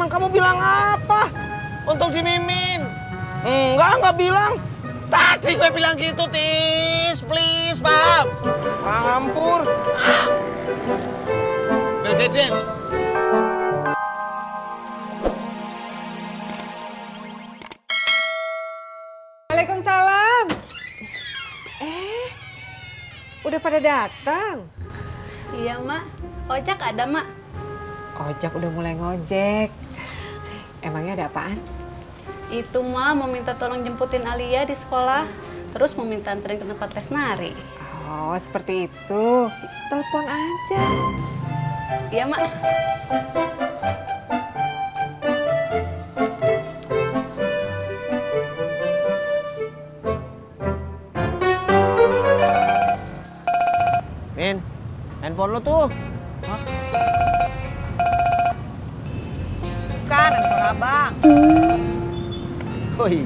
Emang kamu bilang apa? Untuk si Mimin. Enggak bilang. Tadi gue bilang gitu, Tis. Please, Bang. Ampur. Deden. Waalaikumsalam. Udah pada datang. Iya, Mak. Ojak ada, Mak. Ojak udah mulai ngojek. Emangnya ada apaan? Itu, Mak, mau minta tolong jemputin Alia di sekolah. Terus mau minta anterin ke tempat les nari. Oh, seperti itu. Telepon aja. Iya, Mak. Min, handphone lo tuh. Bukan, handphone abang. Oh iya.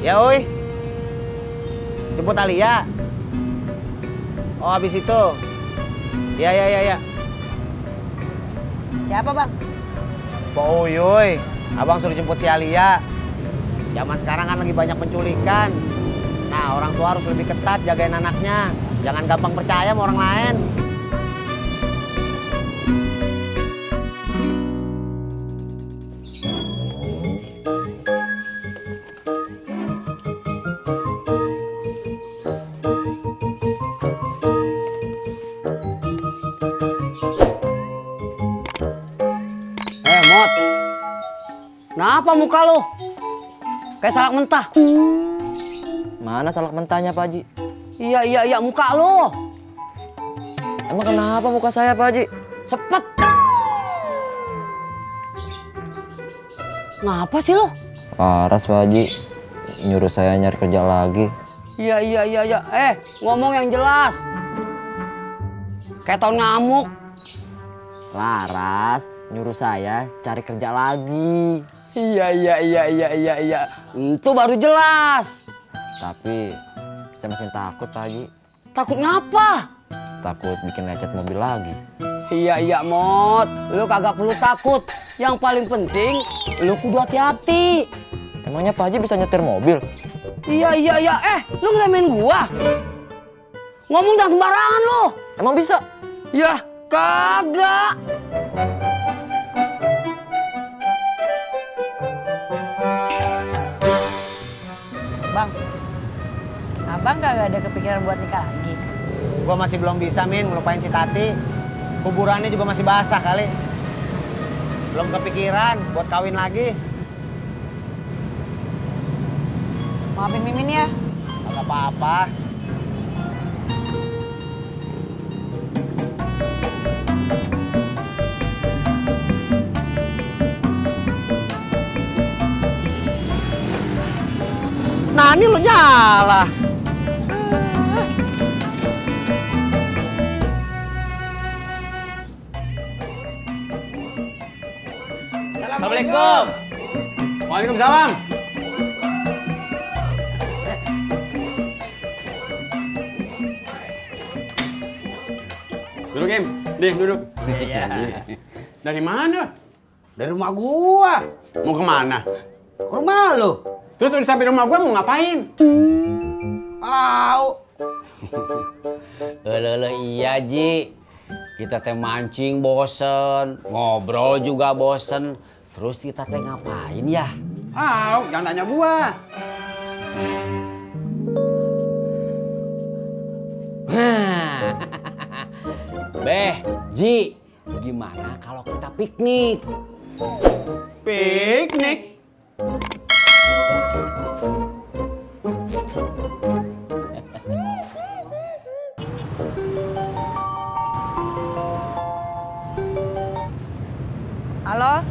Ya, oi. Jemput Alia. Oh, habis itu. Ya. Siapa, Bang? Po Uyuy, abang suruh jemput si Alia. Zaman sekarang kan lagi banyak penculikan. Nah, orang tua harus lebih ketat jagain anaknya. Jangan gampang percaya sama orang lain. Mot, kenapa muka lu? Kayak salak mentah. Mana salak mentahnya, Pak Haji? Iya, muka lu. Emang kenapa muka saya, Pak Haji? Sepet. Ngapa sih lu? Waras, Pak Haji. Nyuruh saya nyari kerja lagi. Iya. Ngomong yang jelas. Kayak tahun ngamuk. Laras nyuruh saya cari kerja lagi. Iya. Itu baru jelas. Tapi saya masih takut, Pak Haji. Takut ngapa? Takut bikin lecet mobil lagi. Iya, Mot. Lu kagak perlu takut. Yang paling penting, lu kudu hati-hati. Emangnya Pak Haji bisa nyetir mobil? Iya. Lu ngeremehin gua? Ngomong jangan sembarangan lu. Emang bisa? Ya, kagak. Bang, abang kagak ada kepikiran buat nikah lagi? Gua masih belum bisa, Min, ngelupain si Tati. Kuburannya juga masih basah kali. Belum kepikiran buat kawin lagi. Maafin Mimin ya. Gak apa-apa. Nah, ini lo nyala. Assalamualaikum. Waalaikumsalam. Duduk, Im. Nih, duduk. Iya. Dari mana? Dari rumah gua. Mau kemana? Ke rumah lo. Terus udah sampai rumah gua mau ngapain? Iya, Ji. Kita teh mancing bosen, ngobrol juga bosen. Terus kita teh ngapain ya? Jangan tanya gua. Beh, Ji, gimana kalau kita piknik? Piknik. Halo?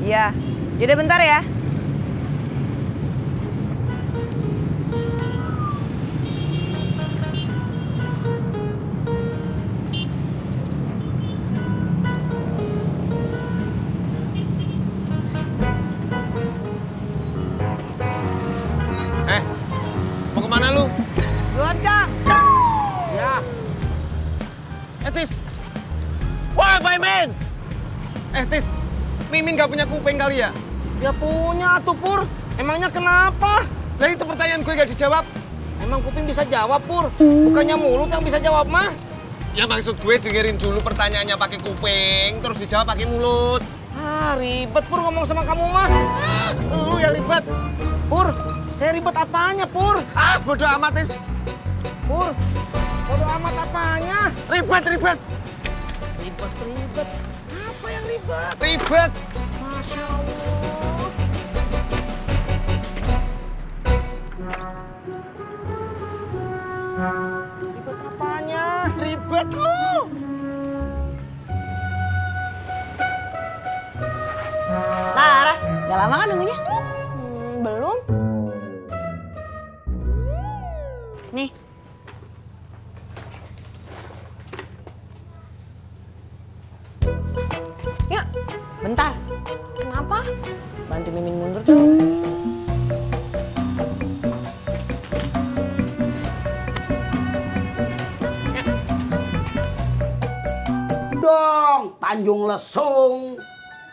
Iya, yaudah bentar ya. Mau kemana lu? Duluan, Kang. Ya. Tis, nggak punya kuping kali ya? Ya punya tuh Pur. Emangnya kenapa? Lah itu pertanyaan gue nggak dijawab. Emang kuping bisa jawab Pur. Bukannya mulut yang bisa jawab mah. Ya maksud gue dengerin dulu pertanyaannya pakai kuping, terus dijawab pakai mulut. Ah ribet Pur ngomong sama kamu mah. Lu yang ribet. Pur, saya ribet apanya Pur? Ah, bodo amat, Tis. Pur, bodo amat apanya? Ribet. Ribet. Apa yang ribet? Ribet. Masya Allah. Ribet apanya? Ribet lu. Laras, udah lama kan nunggunya? Belum. Nih. Yuk, bentar. Kenapa? Bantu Mimin mundur dong. Dong, Tanjung Lesung.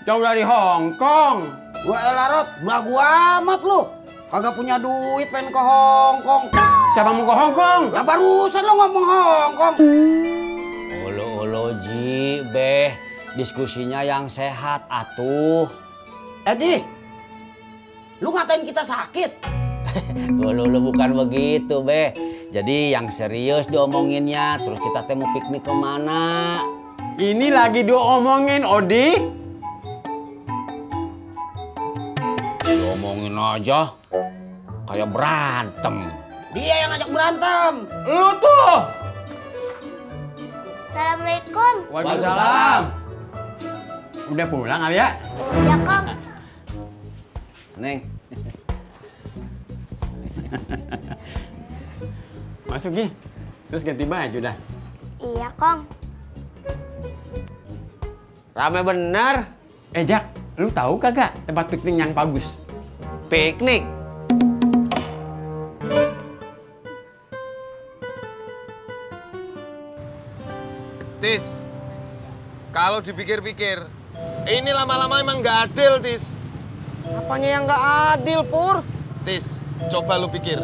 Jauh dari Hong Kong. Gua elarot, belagu amat lu. Kagak punya duit pengen ke Hong Kong. Siapa mau ke Hong Kong? Lah barusan lo ngomong Hong Kong. Olo Ji, Beh, diskusinya yang sehat atuh. Edi, lu ngatain kita sakit. Olo bukan begitu, Beh. Jadi yang serius diomonginnya, terus kita teh mau piknik kemana? Ini lagi diomongin, Odi. Diomongin aja, kayak berantem. Dia yang ngajak berantem. Lu tuh. Assalamualaikum. Waalaikumsalam. Udah pulang kali ya? Ya, Kang. Neng, Masuk Gi. Terus ganti baju dah. Iya, Kang. Rame bener. Jak, lu tahu kagak tempat piknik yang bagus? Piknik. Tis, kalau dipikir-pikir, ini lama-lama emang nggak adil, Tis. Apanya yang nggak adil Pur? Tis, coba lu pikir.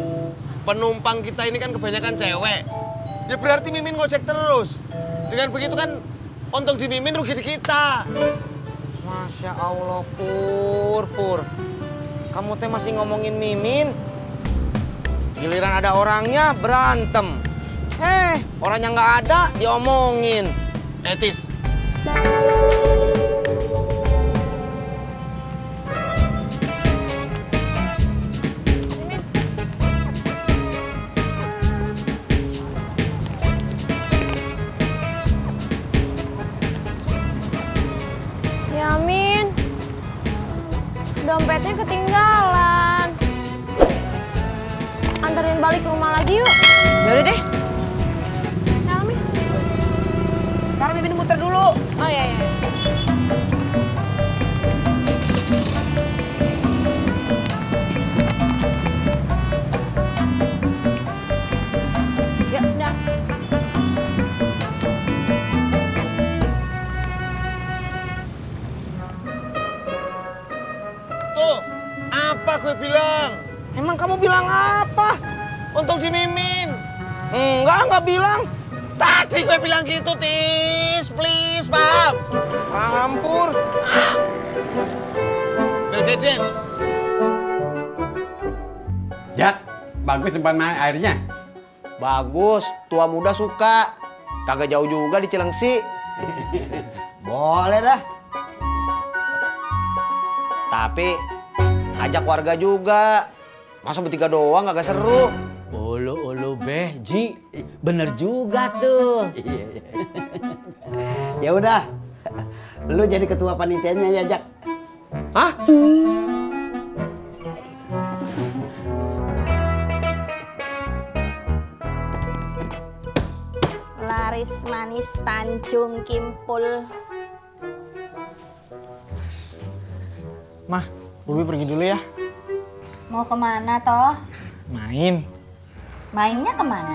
Penumpang kita ini kan kebanyakan cewek. Ya berarti Mimin ngojek terus. Dengan begitu kan untung di Mimin, rugi di kita. Masya Allah Pur. Kamu teh masih ngomongin Mimin. Giliran ada orangnya berantem. Orangnya nggak ada diomongin. Tis, Yamin. Dompetnya ketinggalan. Anterin balik ke rumah lagi yuk. Yaudah deh, Yamin. ntar Mimin muter dulu. Oh iya. Ya, udah. tuh, apa gue bilang? Emang kamu bilang apa? Untung di Mimin. Nggak bilang. Tadi gue bilang gitu, Tis. Please, paham? Paham Pur. Bergedes. Jak, bagus tempat main airnya. Bagus, tua muda suka. Kagak jauh juga di Cilengsi. Boleh dah. Tapi ajak warga juga. Masa bertiga doang kagak seru. olo Beh, Ji, bener juga tuh. Ya udah. Lu jadi ketua panitianya ya, Jak. Hah? Laris manis Tanjung Kimpul. Mah, Bobi pergi dulu ya. Mau kemana toh? Main. Mainnya kemana?